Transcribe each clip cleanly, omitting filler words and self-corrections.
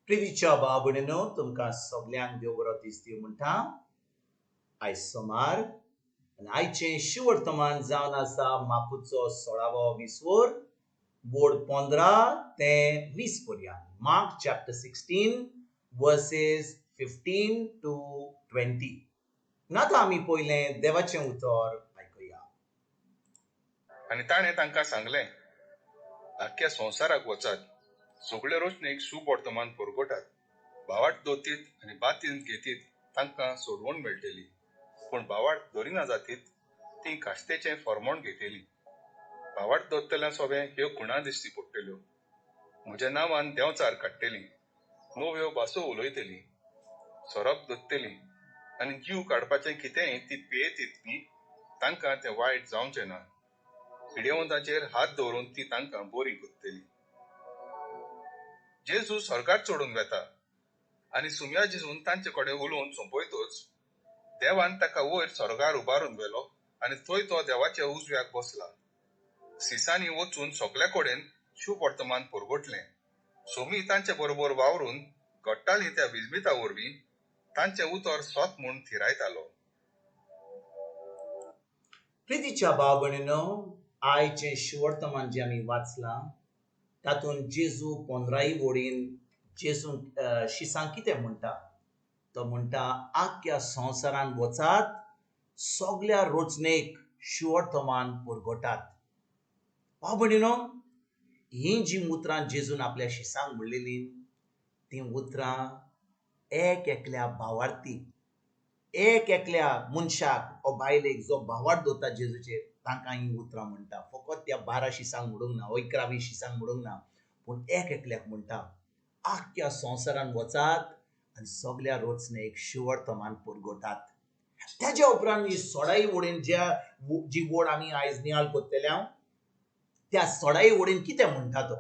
प्रितीच्या भाव भयणीनो, तुमकां सगल्यांक देव बरो दीस दिवं म्हणटा. आयज सोमार आनी आयचें शिवर्तमान जावन आसा मार्कुचो 16वो विसवर, बोर्ड 15 ते 20 पर्यंत. Mark chapter 16 verses 15 to 20. आतां आमी पयलें देवाचें उतर आयकुया. आनी ताणें तांकां सांगलें, आख्ख्या संवसाराक वचात, सगळे रोशणेक शुभवर्तमान पुरगोटात. भावाट दोतीत आनी बातीन घेतीत तांकां सोडवण मेळटली, पूण भावाट धरिना जातीत ती काश्तेचें फॉर्मोण घेतली. भावाट दोत्तल्या सोबे ह्यो खुणा दिश्टी पडटल्यो. म्हज्या नांवान देंवचार काडटली, नव्यो भासो उलयतली, सोरोप दोत्तली आनी जीव काडपाचें कितेंय ती पियेतीत बी तांकां तें वायट जावचें ना. पिडेवंताचेर हात दवरून ती तांकां बरी करतली. जेजू स्वर्गार चडून वेता आनी सुम्या जेजून तांचे कडेन उलोवन सोंपयतच देवान ताका वयर स्वर्गार उबारून व्हेलो आनी थंय तो देवाच्या उजव्याक बसला. सिसांनी वचून सगल्या कडेन शुभवर्तमान पुरगोटलें. सोमी तांचे बरोबर वावरून घडटाली त्या विजमिता वरवीं तांचें उतर सत म्हूण थिरायतालो. प्रितीच्या भाव भयणीनो, आयचें शिवर्तमान जें आमी वाचलां तातूंत जेजू 15 वडीन जेजू शिसांक कितें म्हणटा? तो म्हणटा, आख्ख्या संवसारान वचात, सगल्या रचणेक शिवर्तमान पुरगोटात. भाव भयणीनो, हीं जीं उतरां जेजून आपल्या शिसांक म्हणलेलीं तीं उतरां एक एकल्या भावार्थी, एक एकल्या मनशाक ओ बायलेक जो भावार्थ दवरता जेजूचेर तांकां हीं उतरां म्हणटा. फकत त्या 12 शिसांक म्हणूंक ना, 11 शिसांक म्हणूंक ना, पूण एक एकल्याक म्हणटा, आख्ख्या संवसारान वचात आनी सगल्या रचणेक शिवर्तमान पुरगोटात. ताज्या उपरांत ही 16 वडीन ज्या जी वड आमी आयज नियाळ करतले त्या 16 वडीन कितें म्हणटा तो,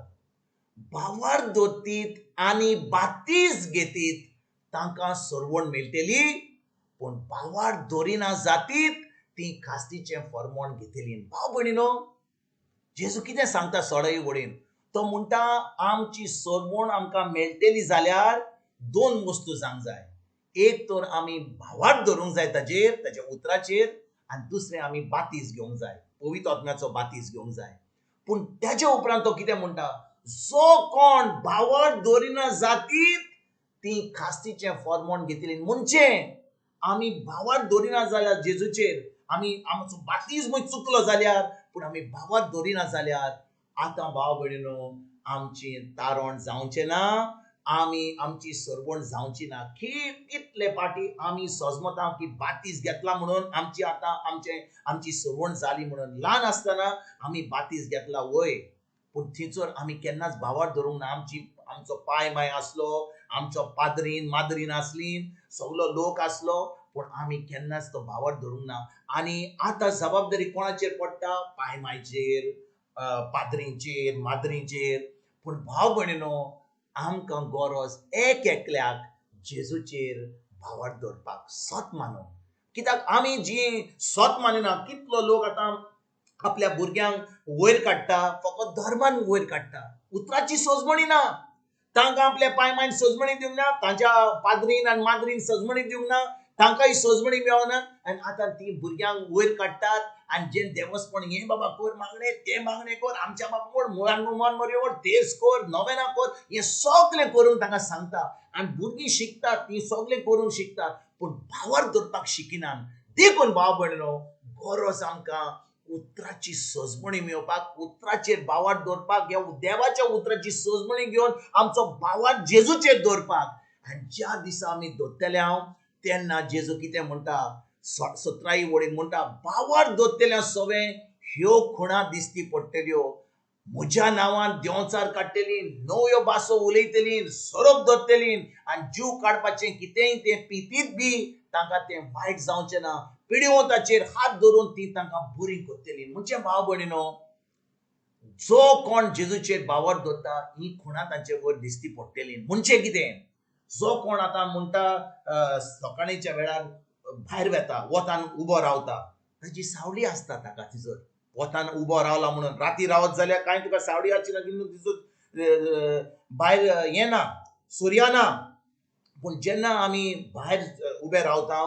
भावार्थ दवरतीत आनी बातीस घेतीत तांकां सरवण मेळटली, पूण भावार्थ दवरिना जातीत ती खास्तीचें फॉर्मोण घेतली. भाव भयणीनो, जेजू कितें सांगता 16 वडीन? तो म्हणटा आमची सरवण आमकां मेळटली जाल्यार दोन वस्तू जावंक जाय. एक तर आमी भावार्थ धरूंक जाय ताजेर, ताज्या उतराचेर, आनी दुसरें आमी बातीस घेवंक जाय, पवित्र आत्म्याचो बातीस घेवंक जाय. पूण ताज्या उपरांत तो कितें म्हणटा, जो कोण भावार्थ दवरिना जातीत ती खास्तीचें फॉर्मोण घेतली. म्हणजे आमी भावार्थ दवरिना जाल्यार जेजूचेर, आमी आमचो बातीज चुकलो जाल्यार, पूण आमी भावार्थ दवरिना जाल्यार आतां भाव भयणीनो आमची तारण जावचें ना, आमी आमची सरवण जावची ना. कितले पाटी आमी सजमता की बातीज घेतला म्हणून आमची आतां आमचे आमची सरवण जाली म्हणून. ल्हान आसतना आमी बातीज घेतला वय, पूण थंयसर आमी केन्नाच भावार्थ धरूंक ना. आमची आमचो पाय माय आसलो, आमचो पाद्रीन माद्रीन आसली, सगलो लोक आसलो, पूण आमी केन्नाच तो भावार्थ धरूंक ना. आनी आतां जबाबदारी कोणाचेर पडटा? पाय मायचेर, पाद्रींचेर, माद्रींचेर. पूण भाव भयणीनो, आमकां गरज एक एकल्याक जेजूचेर भावार्थ दवरपाक, सत मानून. कित्याक आमी जी सत मानिना, कितलो लोक आतां आपल्या भुरग्यांक वयर काडटा, फकत धर्मान वयर काडटा, उतराची सजमणी ना. तांकां आपल्या पाय मायन सजमणी दिवंक ना, तांच्या पाद्रीन आनी माद्रीन सजमणी दिवंक ना, तांकांय सजमणी मेळना. आनी आतां ती भुरग्यांक वयर काडटात आनी जें देवस्पण हें बाबा कर मागणें, तें मागणें कर, आमच्या बाबा मोड, मुळान मन मर, तेर्स कर, नवेना कर, हें सगळें करूंक तांकां सांगता. आनी भुरगीं शिकतात, तीं सगळें करूंक शिकतात, पूण भावार्थ दवरपाक शिकिनात. देखून भाव भयणीनो, गरज आमकां उतराची सजमणी मेळोवपाक, उतराचेर भावार्थ दवरपाक, ह्या देवाच्या उतराची सजमणी घेवन आमचो भावार्थ जेजूचेर दवरपाक. आनी ज्या दिसा आमी दवरतले हांव तेन्ना जेजू कितें म्हणटा, 17 वडीन म्हणटा, भावार्थ दवरतल्या सवें ह्यो खुणा दिसती पडटल्यो. म्हज्या नांवान देंवचार काडटली, नव्यो भासो उलयतली, सोरोप धरतली, आनी जीव काडपाचें कितेंय तें पितीत बी तांकां तें वायट जावचें ना. पिडिवंताचेर हात धरून ती तांकां बरी करतली. म्हणजे भाव भयणीनो, जो कोण जेजूचेर भावार्थ दवरता ही खुणा तांचे वयर दिसती पडटली. म्हणजे कितें, जो कोण आतां म्हणटा सकाळीच्या वेळार भायर वेता, वतान उबो रावता, ताजी सावली आसता ताका. तिजो वतान उबो रावला म्हणून राती रावत जाल्यार कांय तुका सावडी आसची ना, तिजो भायर येना. सुर्या ना, पूण जेन्ना आमी भायर उबे रावता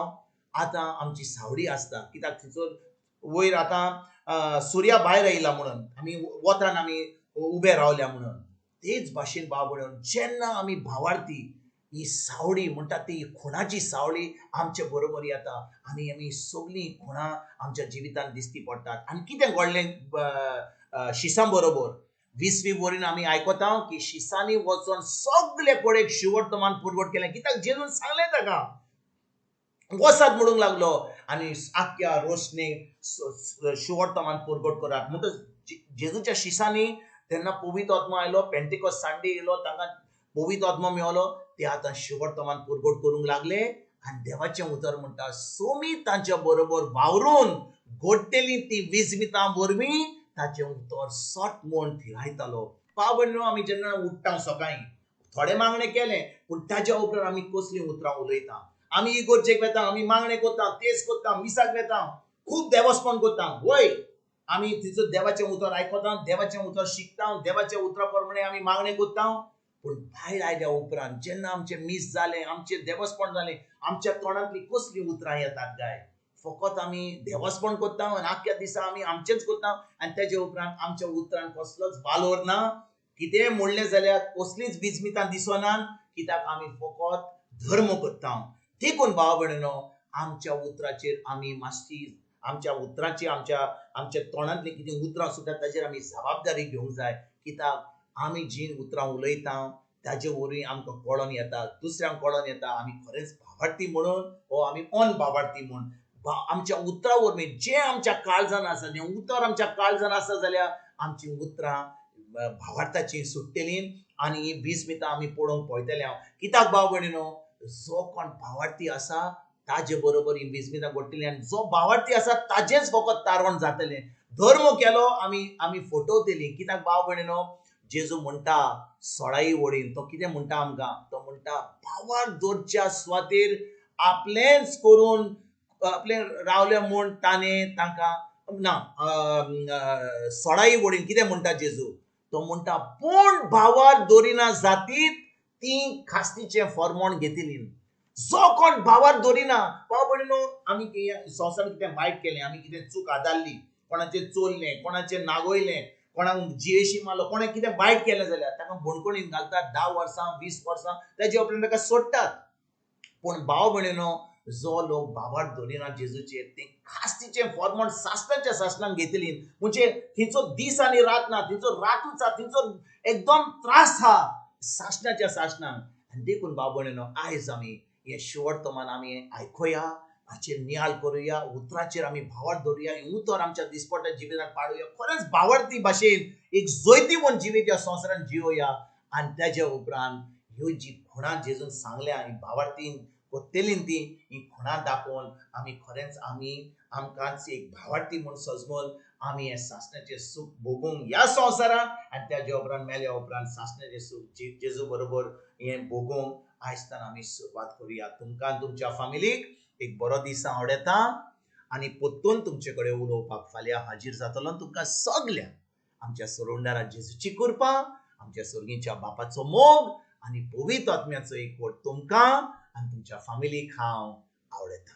आतां आमची सावळी आसता, कित्याक थंयसर वयर आतां सुर्या भायर आयला म्हणून आमी वतान आमी उबे रावल्या म्हणून. तेच भाशेन भाव भयण, जेन्ना आमी भावार्थी ही सावळी म्हणटा ती खुणाची सावळी आमचे बरोबर येता आनी आमी सगळीं खुणां आमच्या जिवितांत दिसती पडटात. आनी कितें घडलें शिसां बरोबर 20वी वरीन आमी आयकता की शिसांनी वचोन सगळे कडेन शिवर्तमान पुरवट केलें, कित्याक जेजून सांगलें ताका वसात म्हणूंक लागलो आनी आख्ख्या रोशणेक शिवर्तमान पुरवट करात. म्हणटच जेजूच्या शिसांनी तेन्ना पवित्र आत्मा आयलो, पेंटिकॉस्ट संडे येयलो, तांकां पवित्र आत्मा मेळलो, ते आतां शिवर्तमान पुरवट करूंक लागले. आनी देवाचें उतर म्हणटा सोमी तांच्या बरोबर वावरून घडटली ती विजमितां वरवीं ताचें उतर सट म्हूण थिरायतालो. भाव आमी जेन्ना उठ्ठा सकाळीं थोडे मागणें केलें, पूण ताज्या उपरांत आमी कसलीं उतरां उलयता? आमी इगोर्जेक वेता, आमी मागणें करता, तेज करता, मिसाक वेता, खूब देवस्पण करता. वय आमी तिचो देवाचें उतर आयकता, देवाचें उतर शिकता, देवाच्या उतरा प्रमाणे आमी मागणें करता. पूण भायर आयल्या उपरांत जेन्ना आमचें मीस जालें, आमचें देवस्पण जालें, आमच्या तोंडांतलीं कसलीं उतरां येतात काय? फकत आमी देवस्पण करता आनी आख्ख्या दिसा आमी आमचेंच करता आनी तेजे उपरांत आमच्या उतरान कसलोच वालोर ना. कितेंय म्हणलें जाल्यार कसलीच विजमितां दिसना, कित्याक आमी फकत धर्म करता. देखून भाव भयणीनो, आमच्या उतराचेर आमी मातशी आमच्या उतराची आमच्या आमच्या तोंडांतली कितें उतरां सुद्दां ताचेर आमी जबाबदारी घेवंक जाय, कित्याक आमी जीं उतरां उलयता ताजे वरवीं आमकां कळोन येता, दुसऱ्यांक कळोन येता आमी खरेंच भावार्थी म्हणून वो आमी अनभावार्थी म्हूण. आमच्या उतरां वरवीं जें आमच्या काळजान आसा, जें उतर आमच्या काळजान आसा जाल्यार आमचीं उतरां भावार्थाचीं सुट्टलीं आनी ही विस्मितां आमी पळोवंक पळयतले. हांव कित्याक भाव भयणीनो, जो कोण भावार्थी आसा ताजे बरोबर ही विस्मितां घडटली आनी जो भावार्थी आसा ताजेच फकत तारण जातलें. धर्म केलो आमी आमी फटवतली, कित्याक भाव भयणीनो, जेजू म्हणटा 16 वडीन तो कितें म्हणटा आमकां? तो म्हणटा भावार्थ दवरच्या सुवातेर आपलेंच करून आपलें रावलें म्हूण ताणें तांकां ना. 16 वडीन कितें म्हणटा जेजू? तो म्हणटा पूण भावार्थ दवरिना जातीत ती खास्तीचें फॉर्मोण घेतली. जो कोण भावार्थ दवरिना, भाव भयणीनो, आमी संवसारांत कितें वायट केलें, आमी कितें चूक आदारली, कोणाचें चोरलें, कोणाचें नागयलें, कोणाक जियेशी मारलो, कोणाक कितें वायट केलें जाल्यार ताका बणकणीन घालतात 10 वर्सां 20 वर्सां, ताजे उपरांत ताका सोडटात. पूण भाव भयणीनो, जो लोक भावार्थ दवरिना जेजूचेर ते खास्तीचें फॉर्मोण सासणाच्या सासणाक घेतली. म्हणजे थंयचो दीस आनी रात ना, थंयचो रातूच आहा, थंयचो एकदम त्रास आहा सासणाच्या सासणाक. आनी देखून भाव भयणीनो, आयज आमी हें शिवर्तमान आमी आयकुया, हाचेर नियाळ करुया, उतराचेर आमी भावार्थ दवरुया, हें उतर आमच्या दिसपट्ट्या जिवितांत पाडुया, खरेंच भावार्थी भाशेन एक जैतिवंत जिवीत ह्या संवसारांत जियोया. आनी तेज्या उपरांत ह्यो जी खुणां जेजून सांगल्या आनी भावार्थीन कोत्तेलीन ती ही खुणां दाखोवन आमी खरेंच आमी आमकांच एक भावार्थी म्हूण सजमून आमी हें सासणाचें सूख भोगूंक ह्या संवसारांत आनी तेज्या उपरांत मेल्या उपरांत सासणाचें सूख जेजू बरोबर हें भोगूंक आयजतान आमी सुरवात करुया. तुमकां तुमच्या फामिलीक एक बरो दीस आवडटा आनी परतून तुमचे कडेन उलोवपाक फाल्यां हाजीर जातलो. तुमकां सगळ्यांक आमच्या सोडवणदारा जेजूची कृपा, आमच्या सर्गीच्या बापाचो मोग आनी पवित्र आत्म्याचो एकवट तुमकां आनी तुमच्या फामिलीक हांव आवडटा.